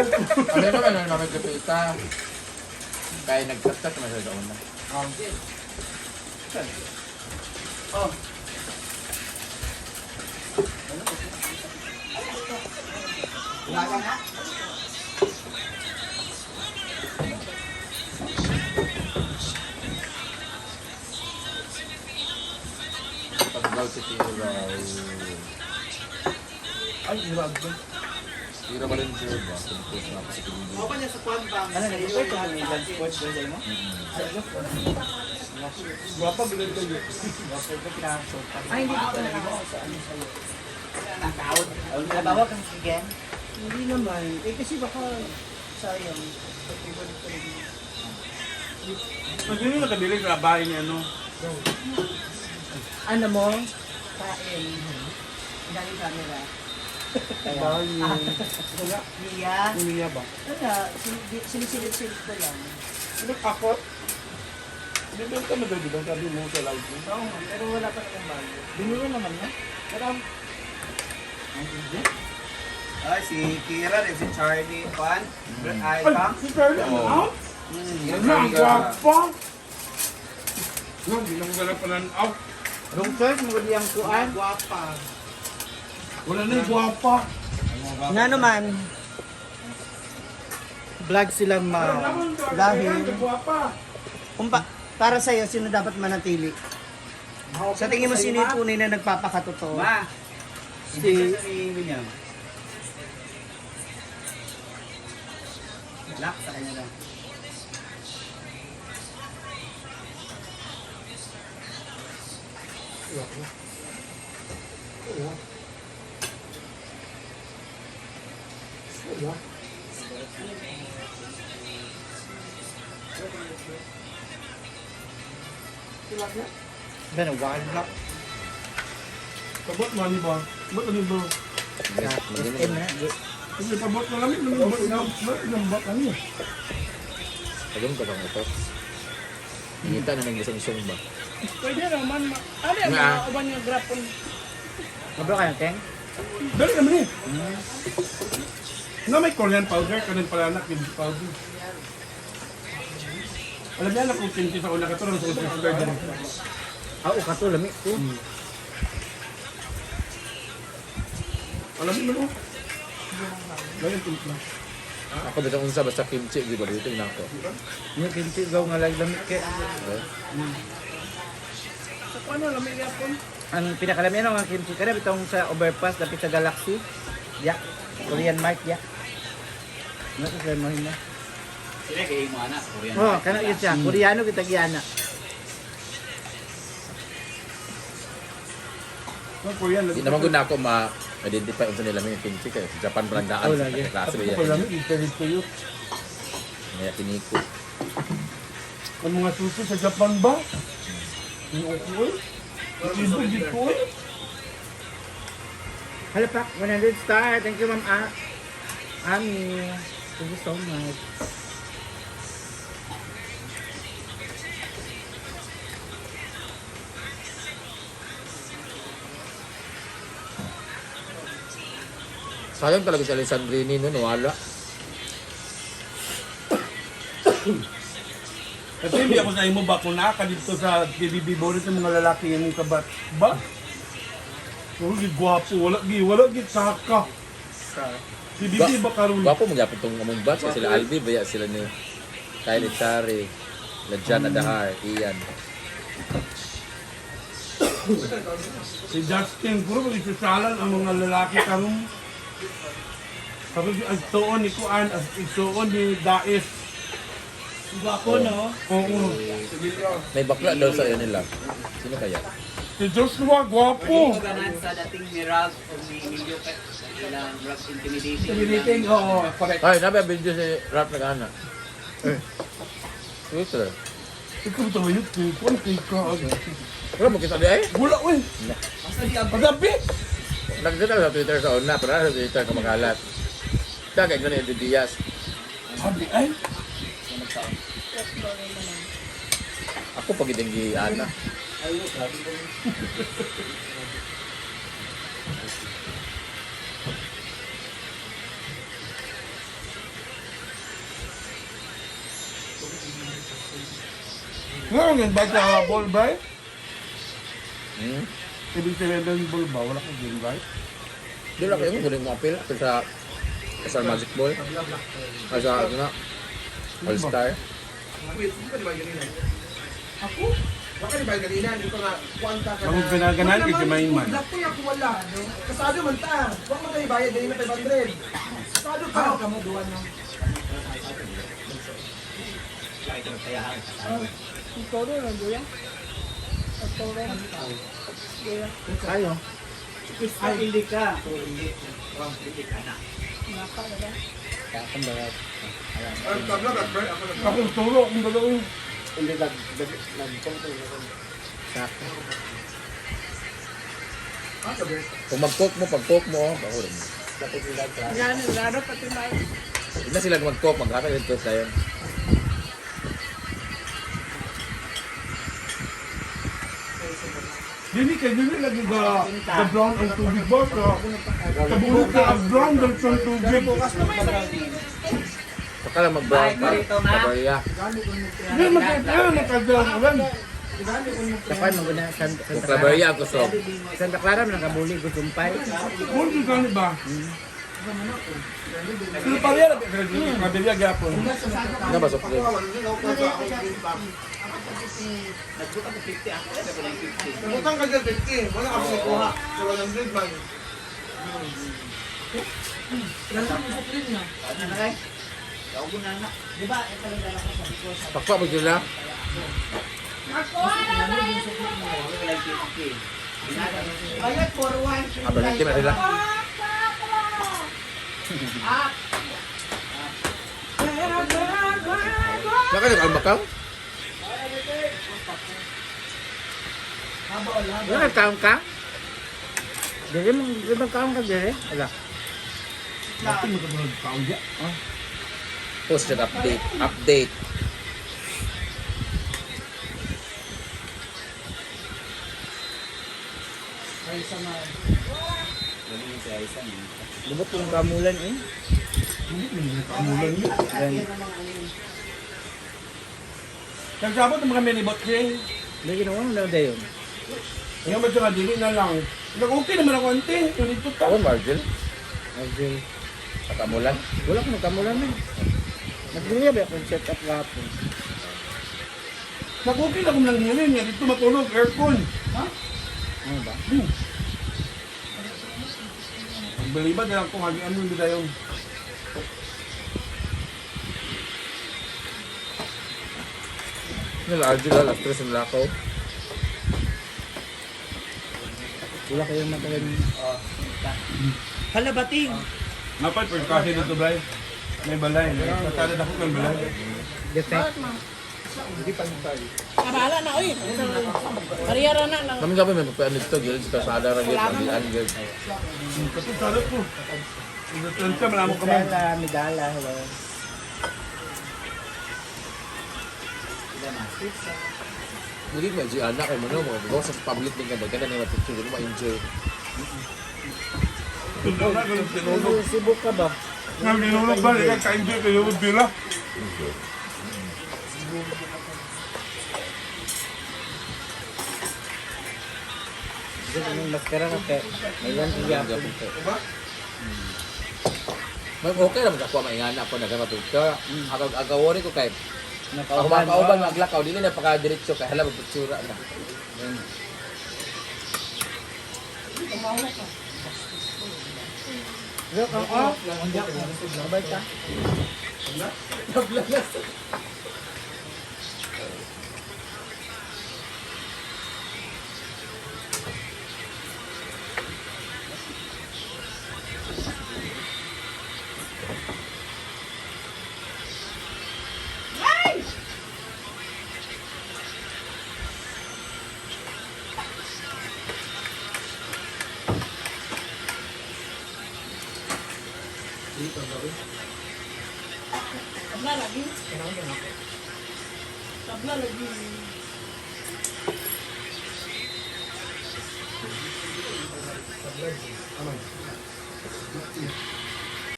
Ano naman, ano naman kapita. Kaya nag-chat-chat naman siya sa una. Oh. Wala ka na? Pag-vlog si Tira. Ay, irag ba? Tira ba rin siya ba? Kung na ako sa Tira. Ako niya sa kwan ba? Ano, nag-report ka kami ng sports ba sa'yo mo? Gwapa, bilad kayo. Wapo ko pinakasopa. Ay, hindi ko na. Nabawa kang again? Hindi naman. Eh, kasi baka sayang. Pag-ibalik ko rin. Ang sino nakabili sa bahay ni ano? Ano mo? Kain. Ang daming camera. Bahay ni... Wala. Mia. Ni Mia ba? Wala. Sinisilip-silip ko lang. Ano ako? Di ba ka madali ba? Sabi mo sa live mo. Oo nga, pero wala pa namang bago. Binura naman na. Pero Ay, si Kira rin, si Charlie, Kwan. Ay, Ay, ka? si Charlie ang Oo. out? Yan, Ano, ang sabi ka. gwapa! No, hindi na ko gala pala ang out. Wrong choice, mo ang kuan. Guwapa. Wala na yung gwapa. Nga naman, vlog silang ma... Dahil, Gwapa. kung para sa'yo, sino dapat manatili? Sa tingin mo, sino yung tunay na nagpapakatotoo? Ma. Si William. Lock sa kanya lang. Beno, wala. Kabot mo ni ba? Ba't ano ba? SM na. Kasi kabot na lamig, lamig ba? Ba't ilang ba kami? Tagam ka bang ito? Ngita na nang isang ba? Pwede naman. Ano yung Nga. mga uban yung grapon? Mabro ka na, Teng? Dali naman eh. Na may Korean powder, kanin pala na kimchi powder. Alam niya na kung kimchi sa una ka to, sa sister din. Ah, uka to, lami to. Alam mo no? Ganyan timpla. Ako bitang unsa basta kimchi di ba dito na ako. Yung kimchi gaw nga lagi lami kay. Okay? Sa kung ano, lamig yapon. Ang pinakalami ano nga kimchi kada bitong sa overpass dapit sa Galaxy. Ya. Korean Mart ya. Ano sa mo hina? Sila kay mo anak, Korean. Oh, kana yun siya. Koreano kita giyana. Ang Korean, Di naman gud na ako ma-identify unsa nila may kimchi kay sa Japan pa lang daan Oh, sa lagi. klase Tapos ba ko lamig, internet ko yun. May yakiniku. Ang mga suso sa Japan ba? Yung okay. Dito, dito eh. Hala pa, 100 star. Thank you, Ma'am Ami. Thank you so much. Sayang talaga si Alessandrini no, nawala. Kasi hindi ako sa imo ba kung naa ka dito sa PBB bonus ng mga lalaki yung kabat. Ba? Puro gi gwapo, wala gi saka. PBB ba karon? Gwapo mo gyapon tong among batch kasi sila Albi baya sila ni Kyle Echari, Lajan Adahar, Ian. Si Justin, puro gi susalan ang mga lalaki karon. Sabi gi ang tuon ni Kuan, as igsuon ni Dais. Gwapo, no? Oo. May bakla daw sa iyo nila. Sino kaya? Si Joshua gwapo. Ganan sa dating ni Ralph o ni Emilio kay ilang rough intimidation. Intimidating, oo, correct. Ay, nabi video si Rap nag-ana. Eh. Twitter. Ikaw ba yun? Kuan kay ka. Wala mo kita di ay. Wala oy. Pagabi. Nagkita sa Twitter sa una, pero sa Twitter kumakalat. Tagay ko ni Eddie Diaz. Sabi ay. Ako pag itong ana. Nga ang invite sa ball, Bray? Hmm? Ibig sabihin ng ball ba? Wala kang invite? Di lang kayo mo guling mo apil apil sa sa Magic Ball. Ay, sa ano na? All Star. Wait, di ba di ba ganina? Ako? Baka di ba ganina? Dito nga, kuwanta ka Ang pinaganan kay Jemaine man. Black ko yung wala. Kasado man ta. Huwag mo tayo bayad, ganina 500. Kasado ka. Kamo, duwan na. Ang toro lang, Kuya. Ang toro. Kuya. Kayo. Ay, hindi ka. Naka na ba? Kakang ba? Ang tabla ka, bro. Ako nag- Akong turo, akong dalawa. Hindi nag Sakto. Ah, sabi. Kung mag-cook mo, pag-cook mo, oh, ako rin. Gano, laro pati may. Hindi na sila mag-cook, maghatag yung cook tayo. Dili kay dili lagi ga brown ang tubig ba? Sa ka ang brown ang tubig. Baka lang mag-brown pa. Kabarya. Hindi magkaya nakadala ulan. Sa kwan mo na Santa Kung Clara. kabarya ako so. Santa Clara man ang kabuli gusumpay. Kung di gani ba? Pero pareha ra kabarya gyapon. Ano ba soft drink? Nagbuka ko 50 ako. Wala ko ng 50. Nabutang ka dyan, 50. Wala ka kuha. Sa 100 man. Ano kay? Ako na na. Di ba? Ito lang dala ko sabi ko. Pakpa mo sila. Nakuha na tayo. Wala ko ng 50. Bayad 4-1. Abalante na sila. Saka nag-almakang? Wala ka kaon ka? Dili mo di ba kaon ka dili? Wala. Bakit mo ka kaon diya? Post yung update. Update. Lubot kong kamulan eh. Hindi mo kamulan niyo. Gan. Nagsabot ng mga minibot siya. Lagi na wala na dayon. Ngayon ba siya dili na lang. Nag-okay naman ako ante. Yung dito ta. Ako, Margil. Margil. Kakamulan. Wala ko nagkamulan eh. Nagbili ba akong set up gahapon? Nag-okay na akong nanghirin. Nga dito matulog aircon. Ha? Ano ba? Pagbaliba na lang kung hagi ano yung dayon. Ano, Argil, alas 3 ng lakaw. Wala kayong matagal. Hala, bating. Napay per kasi dito bay. May balay. Natalad ako ng balay. Defect. Abala na, oy. Kariyara na lang. Kami gabi may magpaan dito, gilid sa kasada ra gilid, ang gilid. Kasi sarap ko. Ito malamo ka man. Medala, medala, hello. Naging medyo anak kay mo no, mga bugaw sa public din ka ganda na picture, di mo ma-enjoy. Tundok na kung tinulog. Cebu ka ba? Nga tinulog ba? Ikaw ka-enjoy kayo bila. Diyan anong maskara ka kay. May lang iya. May okay ra man ako maingana ako nagama picture. Ako agawori ko kay ako Nakauban. makauban maglakaw dili na paka diretso kay hala magpicture na. Look, ang off. Sabay ka. Tabla lagi. Tabla lagi.